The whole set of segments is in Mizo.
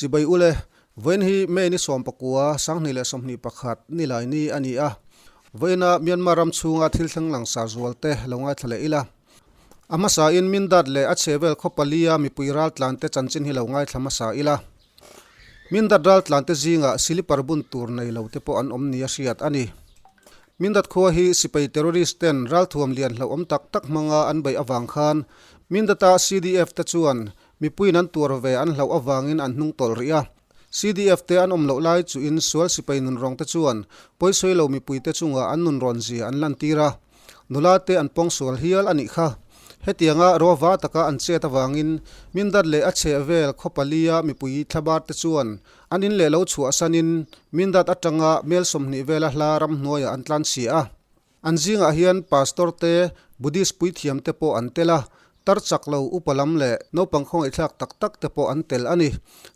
Chibai ule, vawiin hi May ni 19, 2021 nilai ni a ni a. Vawiina Myanmar ram chhunga thil thleng langsar zual te lo ngaithla leh ila. A hmasain Mindat leh a chhehvel khaw palia mipui raltlante chanchin hi lo ngaithla hmasa ila. Mindat raltlante zingah silipar bun tur nei lo te pawh an awm nia hriat a ni. Mindat khua hi sipai terrorist ten ralthuam lian hlauhawm tak tak hmanga an beih avang khan Mindata CDF te chuan mipuiin an tuar ve an hlauh avangin an hnung tawlh rih a. CDF te an awm loh lai chuhin sual sipai nunrawng te chuan pawisawi lo mipuite chungah an nunrawn zia an lantir a. Nula te an pawng sual hial a nih kha. Hetianga ruava taka an chet avangin Mindat leh a chheh vel khaw palia mipui thlabar te chuan an in leh lo chhuahsanin Mindat atanga mel 20 vela hla ramhnuaiah an tlanchhia a. An zingah hian Pastor te, Buddhist puithiam te pawh an tel a, tar chak lo upa lam leh naupang khawngaihthlak tak tak te pawh an tel a ni.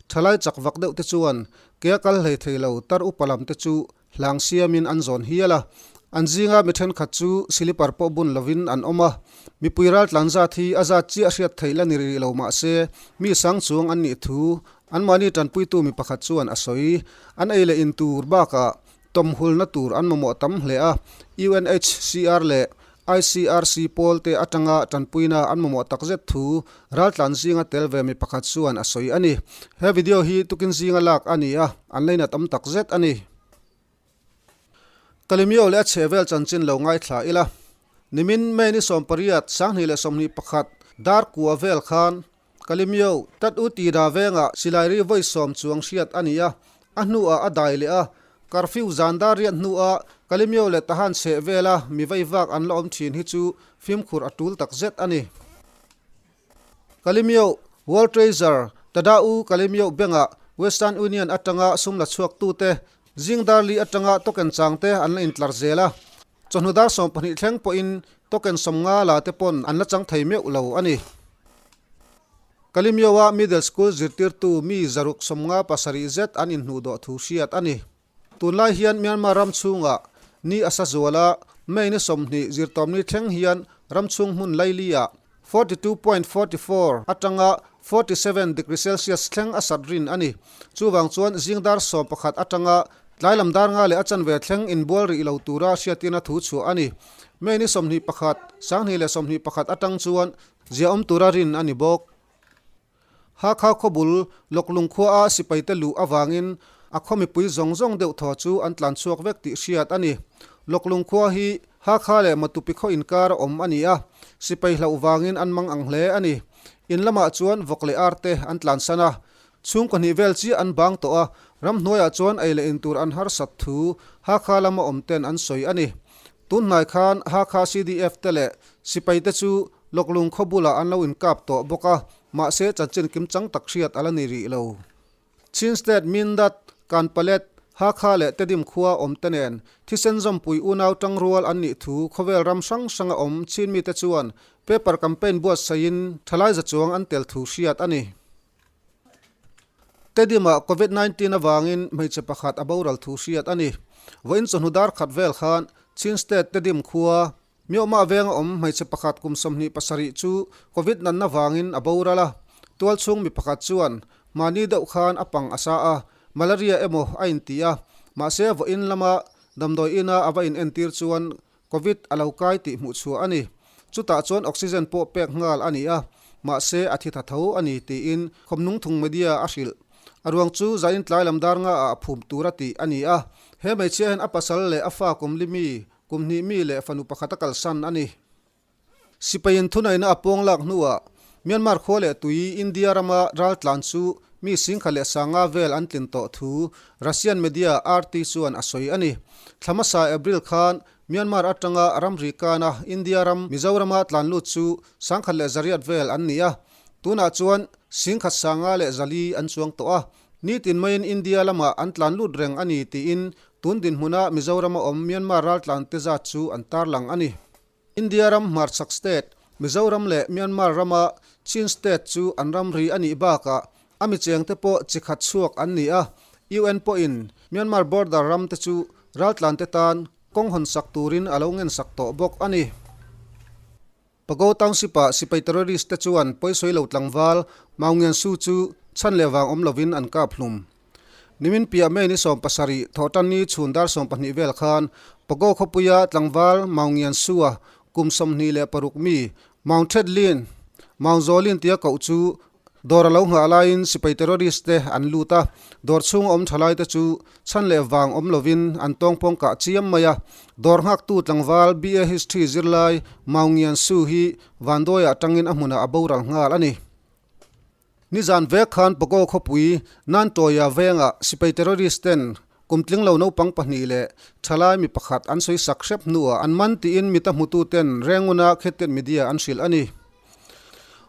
Thalai chak vak deuh te chuan kea kal hlei thei lo tar upa lam te chu Hlang siamin an zawn hial a, an zinga mi thenkhat chu silipar pawh bun lovin an awm a. Mipui raltlan zat hi a zat chiah hriat theih la ni rih lo mah se, mi sang chuang an nih thu anmahni tanpuitu mi pakhat chuan a sawi. An ei leh in tur bakah tawmhulna tur an mamawh tam hle a, UNHCR leh ICRC pawl te atanga tanpuina an mamawh takzet thu raltlan zinga tel ve mi pakhat chuan a sawi a ni. He video hi tukin zinga lak a ni a, an leinat awm takzet a ni. Kalimio leh a chhehvel chanchin lo ngaithla ila. Nimin May ni 18, 2021 dar kua vel khan Kalimio, Tat U Ti Da vengah silai ri vawi 10 chuang hriat a ni a, a hnuah a dai leh a. Curfew zan dar riat hnuah Kalimio leh Tahan chheh vela mi vei vak an la awm thin hi chu fimkhur a tul tak zet a ni. Kalimio, World Treasure, Tada U Kalimio Bank-ah Western Union atanga sum la chhuaktute zing dar li atanga token changte an la intlar zel a. Chawhnu dar 20 thleng pawhin token 50 la te pawn an la chang thei meuh lo a ni. Kalimio-a Middle School zirtirtu mi 657 zet an inhnuh dawh thu hriat a ni. Tunlai hian Myanmar ram chhungah ni a sa zual a, May ni 20 zirtawmni thleng hian ram chhung hmun laili-ah 42.44 atanga 47 degree Celsius thleng a sat rin a ni. Chuvang chuan zing dar 11 atanga tlai lam dar nga leh a chanve thleng inbual rih lo tura hriatina thu chhuah a ni. May ni 21, 2021 atang chuan ziahawm tura rin a ni bawk. Hakha khawbul Loklung khuaa sipaite luh avangin a khaw mipui zawng zawng deuh thaw chu an tlan chhuak vek tih hriat a ni. Loklung khua hi Hakha leh Matupi khaw inkar a awm a ni a, sipai hlauh vangin an mang ang hle a ni. In lamah chuan vawk leh ar te an tlansan a, chhungkaw hnih vel chiah an bang tawh a, ramhnuaiah chuan ei leh in tur an harsat thu Hakha lama awm ten an sawi a ni. Tunhnai khan Hakha CDF te leh sipaite chu Loklung khaw bulah an lo inkap tawh bawk a, mahse chanchin kim chang tak hriat a la ni rih lo. Chin State Mindat, Kanpalet, Hakha leh Tedim khua awm te nen thisen zawmpui unau tangrual an nih thu khawvel ram hrang hranga awm Chin mite chuan paper campaign buatsaihin thalai za chuang an tel thu hriat a ni. Tedimah Covid 19 avangin hmeichhe pakhat a boral thu hriat a ni. Vawiin chawhnu dar khat vel khan Chin State Tedim khua Miohmah venga awm hmeichhe pakhat kum 27 chu Covid natna vangin a boral a, tualchhung mi pakhat chuan mahni deuh khan a pang a sa a, malaria emaw a inti a, mahse vawiin lama damdawi ina a va inentir chuan Covid a lo kai tih hmuh chhuah a ni. Chutah chuan oxygen pawh pek nghal a ni a, mahse a thi tha tho a ni tiin Khawmnungthung media a hrilh. A ruang chu zain tlai lam dar ngaah a phum tur a tih a ni a, he hmeichhia hian a pasal leh a fa kum li mi Kum hnih mi leh fanu pakhat a kalsan a ni. Sipaiin thunaina a pawng lak hnuah Myanmar khua leh tui India rama raltlan chu mi 10,500 vel an tlin tawh thu Russian media RT chuan a sawi a ni. Thla hmasa April khan Myanmar atanga ramri kana India ram Mizorama tlan lut chu 1,100 vel an ni a, tunah chuan 1,504 an chuang tawh a. Nitin maiin India lamah an tlan lut reng a ni tiin tun dinhmuna Mizorama awm Myanmar raltlante zat chu an tarlang a ni. India ram hmarchhak state Mizoram leh Myanmar rama Chin state chu an ramri a nih bakah a mi chengte pawh chi khat chhuak an ni a, UN pawhin Myanmar border ramte chu raltlante tan kawng hawnsak turin a lo ngensak tawh bawk a ni. Pago Township-ah sipai terrorist te chuan pawisawi lo tlangval Maung Ngian Su chu Chhan leh vang awm lovin an kap hlum. Nimin piah May ni 17 Thawhtanni chhun dar 12 vel khan Pago khawpuia tlangval Maungian Sua kum 26 mi Maung Thet Lin, Maung Zaw Lin tia koh chu dawr a lo nghah laiin sipai terrorist te an lut a, dawr chhunga awm tha laite chu chhan leh vang awm lovin an tawngpawng kah chiam mai a. Dawr nghaktu tlangval BA History zirlai Maungian Su hi Vanduai atangin a hmunah a boral nghal a ni. Nizan vek khan Pago khawpui Nantawia vengah sipai terrorist ten kum tling lo naupang pahnih leh thalai mi pakhat an sawi sak hrep hnuah an man tiin mita hmutu ten Renguna Khetet Media an hrilh a ni.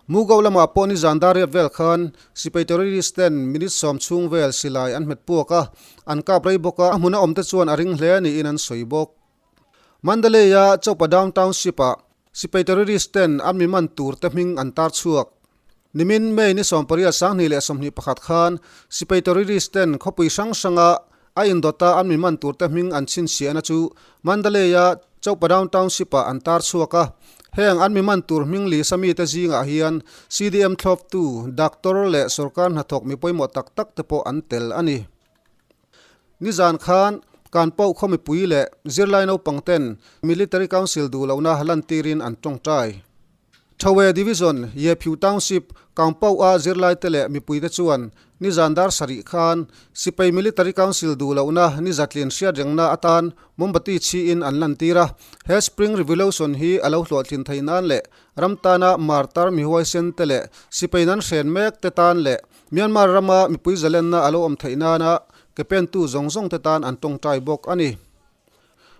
Mugo lamah pawh nizan dar riat vel khan sipai terrorist ten minute sawm chhung vel silai an hmet puak a, an kap rei bawk a, a hmuna awmte chuan a ring hle niin an sawi bawk. Mandalay-a Chopa Down Township-ah sipai terrorist ten an mi man tur te hming an tar chhuak. Nimin May ni 18 2021 khan sipai terrorist ten khawpui hrang hranga a indawta an mi man tur te hming an chhinchhiahna chu Mandalay-a Chopa Down Township-ah an tar chhuak a. Heng an mi man tur hming lisa mite zingah hian CDM thlawptu, doctor leh sorkar hnathawk mi pawimawh tak tak te pawh an tel a ni. Nizan khan Kanpauh khaw mipui leh zirlai naupang ten Military Council duh lohna lantirin an tawngtai. Thawe Division, Yephiu Township, Kangpauh-a zirlaite leh mipuite chuan nizan dar sarih khan Sipai Military Council duh lohna ni zatlin hriatrengna atan mombati chhiin an lantir a. He Spring Revolution hi a lo hlawhtlin thei nan leh ram tana martar mihuaisen te leh sipai nan hren mek te tan leh Myanmar rama mipui zalenna a lo awm theih nana ke pentu zawng zawng te tan an tawngtai bawk a ni.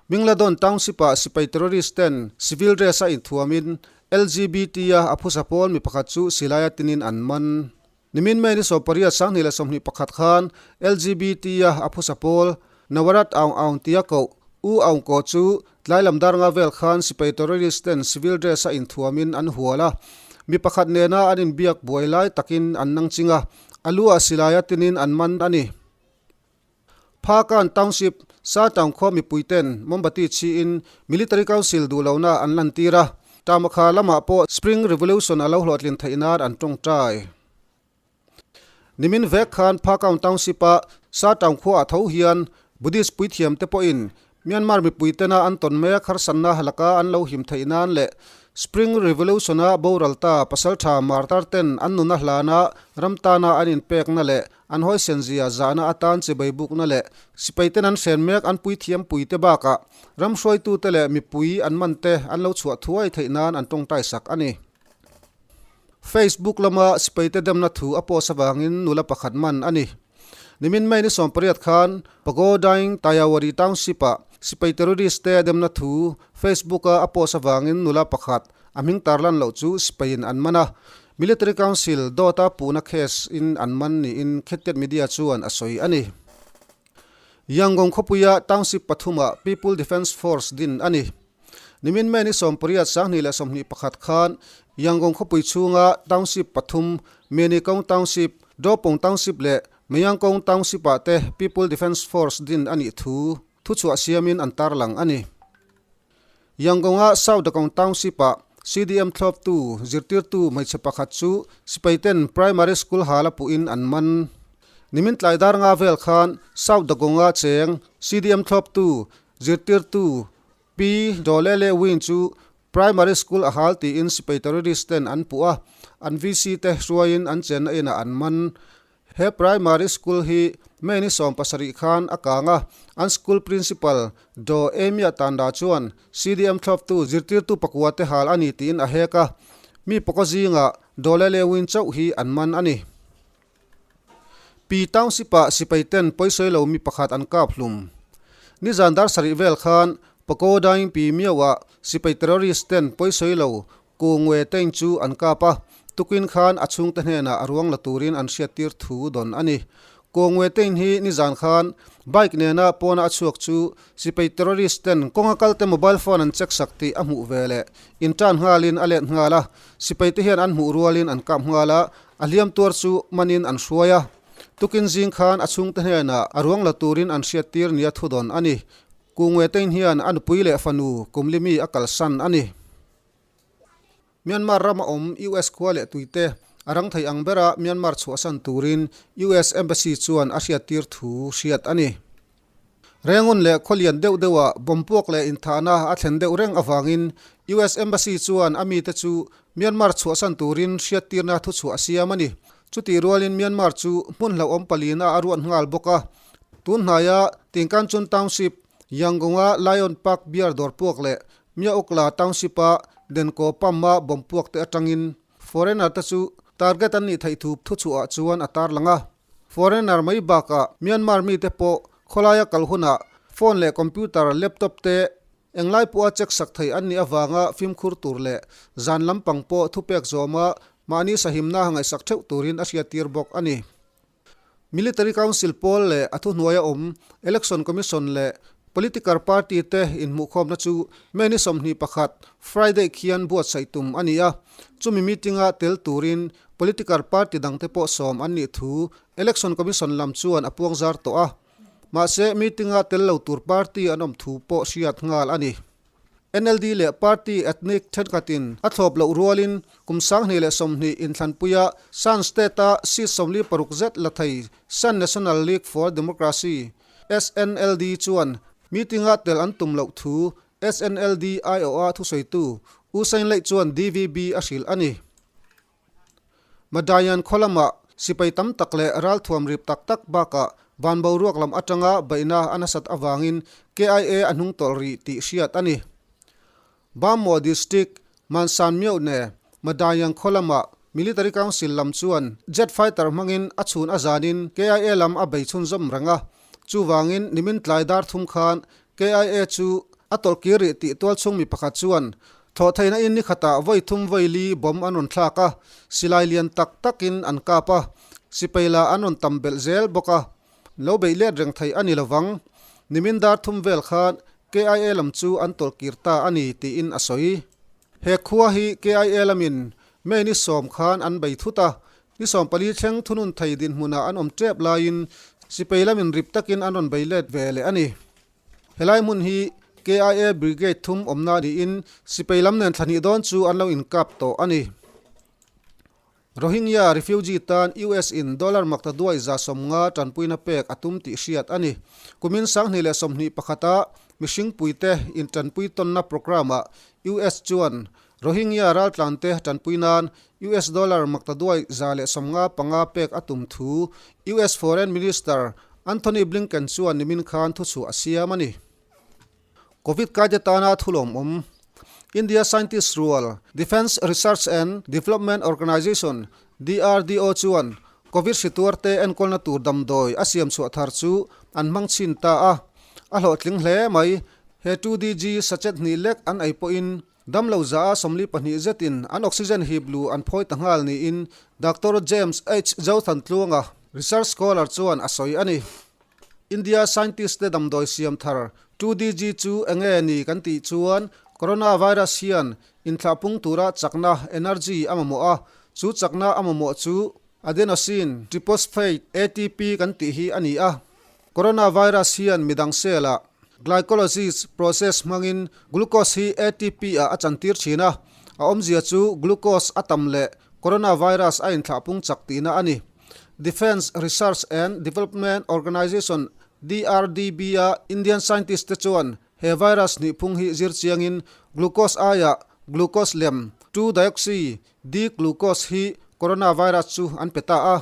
Mingladon Township-ah sipai terrorist ten civil dress a inthuamin LGBT-a a phusa pawl mi pakhat chu silaia tinin an man. Nimin May ni 18 2021 khan LGBT-a a phusa pawl Nawarat Aung Aung tia koh U Aung Ko chu Tlai lam dar nga vel khan sipai terrorist ten civil dress a inthuamin an hual a, mi pakhat nena an inbiak buai lai takin an nang ching a, a lu ah silai a tinin an man a ni. Phakan Township, Satown khua mipui ten mombati chhiin Military Council duh lohna an lantir a, Tamakha lamah pawh Spring Revolution a lo hlawhtlin theih nan an tawngtai. Nimin vek khan Phakaung Township-a Satown khuaah tho hian Buddhist puithiamte pawhin Myanmar mipui tena an tawn mek harsanna laka an lo him theih nan leh Spring Revolution-a boral ta pasaltha martar ten an nuna hlana ram tana an inpekna leh an hawisen zia zahna atan chibai bukna leh sipai ten an hren mek an puithiam puite bakah ram hruaitute leh mipui an mante an lo chhuah thuai theih nan an tawngtaisak a ni. Facebook lama sipaite demna thu a post avangin nula pakhat man a ni. Nimin May ni 18 khan Pagodaing Tayawari Township-ah sipai terrorist te demna thu Facebook-a a post avangin nula pakhat a hming tarlan loh chu sipaiin an man a. Military Council dawta puhna case in an man niin Khettiat Media chuan a sawi a ni. Yangon khawpuia township pathumah People Defence Force din a ni. Nimin May ni 18 2021 khan Yangon khawpui chhunga township pathum Myenikong Township, Dawpong Township leh Meyangkong Township-ah te People Defence Force din a nih thu thuchhuah siamin an tarlang a ni. Yangon-a South Dakong Township-ah CDM thlawptu zirtirtu hmeichhe pakhat chu sipaiten primary school hala puhin an man. Nimin tlai dar nga vel khan South Dakong-a cheng CDM thlawptu zirtirtu Pi Dolele Win chu primary school a hal tiin sipai terrorist ten an puh a, an VC te hruaiin an chenna inah an man. He primary school hi May ni 17 khan a kang a, an school principal Daw Emia Tanda chuan CDM thlawptu zirtirtu pakua te hal a ni tiin a hek a, mi pawka zingah Daw Lele Win chauh hi an man a ni. Pi Township-ah sipai ten pawisawi lo mi pakhat an kap hlum. Nizan dar sarih vel khan Pagodaing Pi Miauh-ah sipai terrorist ten pawisawi lo Ku Ngwe Teng chu an kap a, tukin khan a chhungte hnenah a ruang la turin an hriattir thu dawn a ni. Ku Ngwe Teng hi nizan khan bike nena pawna a chhuak chu sipai terrorist ten kawnga kalte mobile phone an check sak tih a hmuh ve leh intan nghalin a let nghal a, sipai te hian an hmuh rualin an kap nghal a, a hliam tuar chu manin an hruai a. Tukin zing khan a chhungte hnenah a ruang la turin an hriattir nia thu dawn a ni. Ku Ngwe Teng hian a nupui leh fanu kumlimi a kalsan a ni. Myanmar rama awm US khua leh tuite A rang thei ang bera Myanmar chhuahsan turin US Embassy chuan a hriattir thu hriat a ni. Rengun leh khawlian deuh deuhah bomb puak leh inthahna a thlen deuh reng avangin US Embassy chuan a mite chu Myanmar chhuahsan turin hriattirna thuchhuah a siam a ni. Chutih rualin Myanmar chu hmun hlauhawm palina a ruat nghal bawk a. Tun hnaia Tingkanchun Township, Yangonga Lion Park beer dawr puak leh Myaukla Township-a Denko Pump-a bomb puak te atangin foreigner te chu target an nih theih thu thuchhuah chuan a tarlang a. Foreigner mai bakah Myanmar mite pawh khawlaia kal hunah phone leh computer, laptop te englai pawha check sak thei an nih avanga fimkhur tur leh zan lampang pawh thupek zawma mahni sahimna ngaihsak theuh turin a hriattir bawk a ni. Military Council pawl leh a thuhnuaia awm Election Commission leh Political Party te inhmuhkhawmna chu May ni 21, Friday khian buatsaih tum a ni a, chumi meeting-a tel turin Political party dangte pawh sawm an nih thu Election Commission lam chuan a puangzar tawh a. Mahse, meeting-a tel lo tur party an awm thu pawh hriat nghal a ni. NLD leh party ethnic thenkhatin a thlawp loh rualin kum 2020 inthlanpuia Shan State-a seat 46 zet la thei Shan National League for Democracy, SNLD, chuan meeting-a tel an tum loh thu SNLD aiawha thusawitu U Sein Leih chuan DVB a hrilh a ni. Madayan khaw lamah sipai tam tak leh ralthuam rip tak tak bakah van boruak lam atanga beihna a nasat avangin KIA a hnung tawlh rih tih hriat a ni. Bhamo District, Mansan Myohne, Madayan khaw lamah Military Council lam chuan jet fighter hmangin a chhun a zanin KIA lam a bei chhunzawm reng a. Chuvangin nimin tlai dar thum khan KIA chu a tawlh kir rih tih tualchhung mi pakhat chuan thlawhtheihna in ni khatah vawi thum vawi li bomb an rawn thlak a, silai lian tak takin an kap a, sipai lah an rawn tam belh zel bawk a, lo beih let reng theih a ni lovang. Nimin dar thum vel khan KIA lam chu an tawlh kir ta a ni tiin a sawi. He khua hi KIA lamin May ni 10 khan an bei thut a, ni 14 thleng thunun thei dinhmunah an awm tep laiin sipai lamin rip takin an rawn bei let ve leh a ni. Helai hmun hi KIA Brigade thum awmna niin sipai lam nen thla hnih dawn chu an lo inkap tawh a ni. Rohingya refugee tan US in dollar makta duai 150 tanpuina pek a tum tih hriat a ni. Kumin 2021 a mihring puite intanpui tawnna programme ah US chuan Rohingya raltlante tanpui nan US dollar makta duai 155 pek a tum thu US Foreign Minister Anthony Blinken chuan nimin khan thuchhuah a siam a ni. Covid kaite tana thulawmawm India Scientist rual Defence Research and Development Organisation, DRDO, chuan Covid hri tuarte enkawlna tur damdawi a siam chhuah thar chu an hmang chhin ta a, a hlawhtling hle mai. He 2DG sachet hnih lek an ei pawhin damlo za a 42 zetin an oxygen hip lu an phawi ta nghal niin Doctor James H. Zothantluanga, research scholar chuan a sawi a ni. India scientist te damdawi siam thar 2DG chu enge ni kan tih chuan coronavirus hian inthlahpung tura chakna, energy, a mamawh a, chu chakna a mamawh chu adenosine triphosphate, ATP, kan tih hi a ni a. Coronavirus hian midang cell ah glycolysis process hmangin glucose hi ATP ah a chantir thin a, a awmzia chu glucose a tam leh coronavirus a inthlahpung chak tihna a ni. Defence Research and Development Organisation, DRDB, a Indian scientist te chuan he virus hnihphung hi zir chiangin glucose aiah glucose lem, 2-deoxy D-glucose hi coronavirus chu an pe ta a.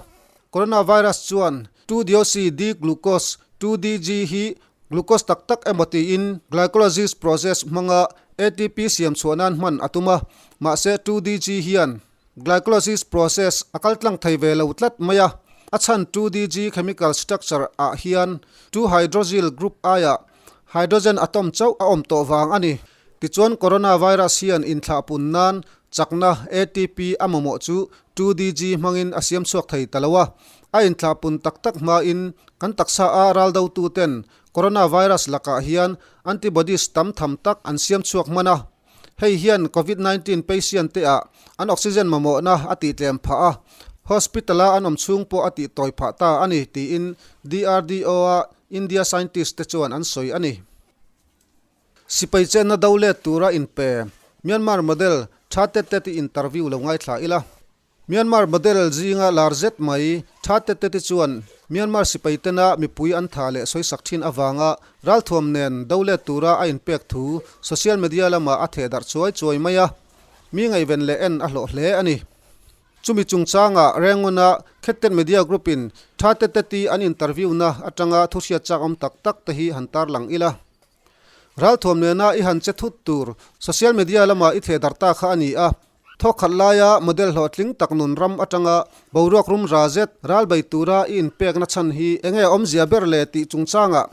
Coronavirus chuan 2-deoxy D-glucose, 2-DG, hi glucose tak tak emaw tiin glycolysis process hmanga ATP siam chhuah nan hman a tum a, mahse 2-DG hian Glycolysis process a kal tlang thei ve lo tlat mai a, a chhan 2DG chemical structure ah hian 2 hydroxyl group aiah hydrogen atom chauh a awm tawh vang a ni. Tichuan coronavirus hian inthlahpun nan chakna ATP a mamawh chu 2DG hmangin a siam chhuak thei ta lo a, a inthlahpun tak tak hmain kan taksa a raldotu ten coronavirus lakah hian antibodies tam tham tak an siam chhuak hman a. Hei hian Covid 19 patient te ah an oxygen mamawhna a tih tlem phah a, hospital a an awm chhung pawh a tih tawi phah ta a ni tiin DRDO a India scientist te chuan an sawi a ni. Sipai chenna do let tura inpe Myanmar model tha tet tet i interview lo ngaithla ila. Myanmar model zinga lar zet mai tha te te te chuan Myanmar sipai tena mipui an tha leh sawisak thin avanga ralthuam nen do let tura a inpek thu social media lamah a theh darh chuai chuai mai a, mi ngaihven leh en a hlawh hle a ni. Chumi chungchanga Renguna Khettet Media Group in tha te te ti an interview na atanga thuhriat chak awm tak tak te hi han tarlang ila. Ralthuam nena i han che thut tur social media lama i theh darh ta kha a ni a. Thawkkhat laia model hlawhtling tak nun ram atanga boruak rum ra zet ral bei tura i inpekna chhan hi enge awmzia ber le tih chungchangah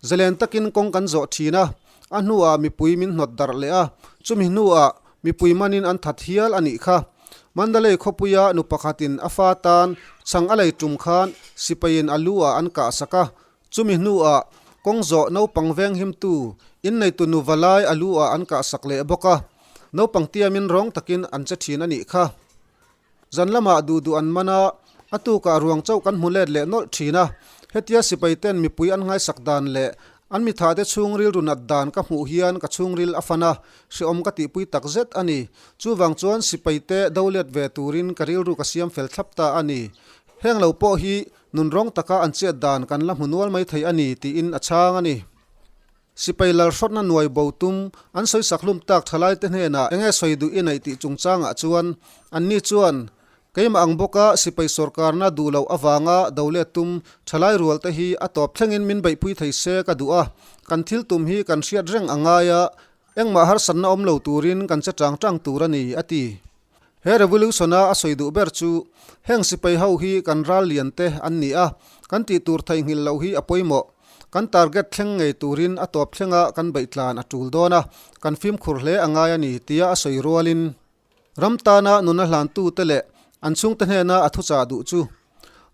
zalen takin kawng kan zawh thin a, a hnuah mipui min hnawt darh leh a, chumi hnuah mipui manin an that hial a nih kha. Mandalay khawpuia nu pakhatin a fa tan chhang a lei tum khan sipaiin a lu ah an kah sak a, Chumi hnuah kawng zawh naupang venghimtu inneitu nu valai a lu ah an kah sak leh bawk a, naupang tiamin rawng takin an che thin a nih kha. Zan lamah duh duh an man a, a tukah ruang chauh kan hmu let leh nawlh thin a, hetia sipai ten mipui an nghaisak dan leh an mithate chhungril runat dan ka hmuh hian ka chhungril a fan a, hrehawm ka tihpui tak zet a ni. Chuvang chuan sipaite do let ve turin ka rilru ka siam fel thlap ta a ni. Heng lo pawh hi Nunrawng taka an chet dan kan la hmu nual mai thei a ni tiin a chhang a ni. Sipai lalhrawtna nuai bo tum an sawisak hlum tak thalaite hnenah enge sawi duh i neih tih chungchangah chuan anni chuan keimah ang bawka sipai sawrkarna duh loh avanga do let tum thalai rualte hi a tawp thlengin min beihpui thei se ka duh a, kan thil tum hi kan hriat reng a ngai a, engmah harsatna awm lo turin kan che tang tang tur a ni a ti. He revolution-a a sawi duh ber chu heng sipai ho hi kan ral lian te an ni a, kan tih tur theihnghilh loh hi a pawimawh. Kan target thleng ngei turin a tawp thlenga kan beih tlan a tul dawn a, kan fimkhur hle a ngai a ni tia a sawi rualin ram tana nuna hlantute leh an chhungte hnena a thuchah duh chu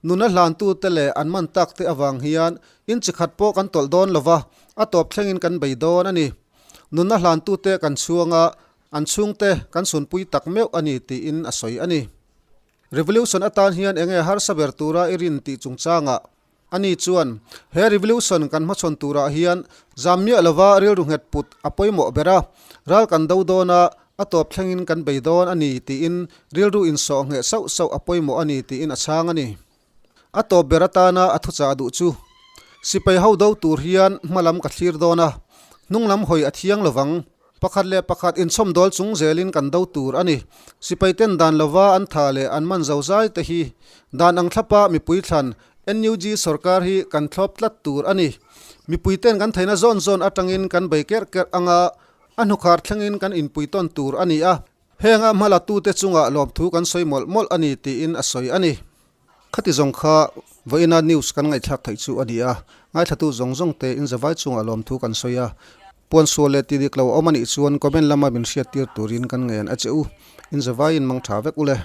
nuna hlantute leh an man takte avang hian inchi khat pawh kan tawlh dawn lova, a tawp thlengin kan bei dawn a ni. Nuna hlantute kan chhuanga An chhungte kan sunpui tak meuh a ni tiin a sawi a ni. Revolution atan hian enge harsa ber tura i rin tih chungchangah ani chuan he revolution kan hmachhawn turah hian zam miah lova rilru nghet put a pawimawh ber a, ral kan do dawn a, a tawp thlengin kan bei dawn a ni tiin rilru insawh ngheh sauh sauh a pawimawh a ni tiin a chhang a ni. A tawp ber atana a thuchah duh chu, Sipai ho do tur hian hma lam ka thlir dawn a, hnung lam hawi a thiang lovang. Pakhat leh pakhat inchhawmdawl chung zelin kan do tur a ni. Sipai ten dan lova an tha leh an man zo zai te hi dan ang thlapa mipui thlan NUG sorkar hi kan thlawp tlat tur a ni. Mipui ten kan theihna zawn zawn atangin kan bei kerh kerh anga a hnukhar thlengin kan inpui tawn tur a ni a. Henga hmalatute chungah lawmthu kan sawi mawlh mawlh a ni tiin a sawi a ni. Khati zawng kha vawiina news kan ngaihthlak theih chu a ni a, ngaithlatu zawng zawng te in zavai chungah lawmthu kan sawi a, puansual leh tidik lo a awm a nih chuan comment lama min hriattir turin kan ngen a che u, in zavaiin mang tha vek u le.